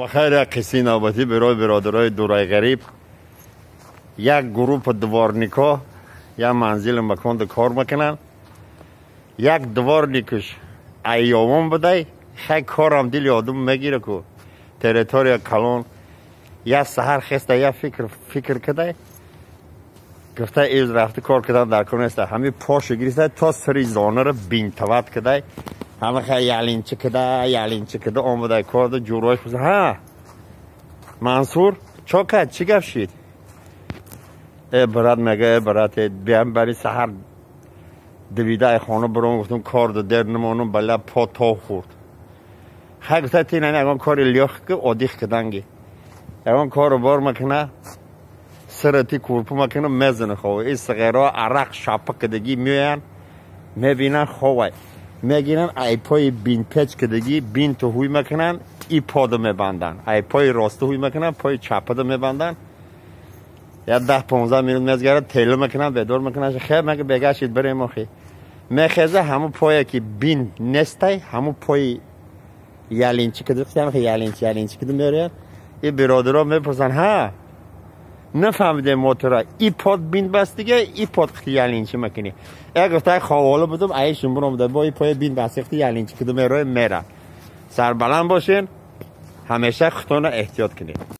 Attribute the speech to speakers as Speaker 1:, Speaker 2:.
Speaker 1: Бахайр, як қиссаи навбатӣ барои бародарои дурай ғариб. Як группа дворникҳо як манзили маконда кор мекунанд. Як дворникаш айёвон будай, хай корам дили одам мегира ку территория калон. Як саҳар хеста, як фикр кадай, гуфта из рафта кор кадан дар кор неста. Ҳами поша гирифта то сари зонара бинтават кадай, ҳама хай ялинчи када, ялинчи када омадай корда. Ҷурош пурса: «Ҳа, Мансур, чо кард, чӣ гап шид?» «Э, брат, — мега, — э, брат, биям бари саҳар дивида ай хона буром, гуфтум корда дер намонум, бала по то хӯрд. Хай, — гуфта, — ти нами ягон кори лёх ки одих каданги, ягон кору бор макна, сира ти курпу макна, мезана хова. И сағеро арақ шапа кадагӣ меоянд, мебинанд ховай, мегиранд, ай пои бинпеч кадагӣ бинту ҳуй мекунанд, и пода мебанданд, ай пои росту ҳуй мекунанд, пои чапада мебанданд. Як 10-15 минут мезгарад, тело мекунанд, бедор мекунанд. Хеб, — мега, — бегашид, бирем охи. Мехеза, ҳамун пое ки бин нестай, ҳамун пои ялинчи када, ялинчи ялинчи када мерояд. И биродаро мепурсанд: «Ҳа, нафаҳмидем мо тура, и под бин бастига, и под ялинчи мекунӣ?» Э, гуфта, ховола будум, аи шумбур омада, бо и пои бин бастихти ялинчи када мероя, мера. Сарбаланд бошен, ҳамеша худтона эҳтиёт кунед.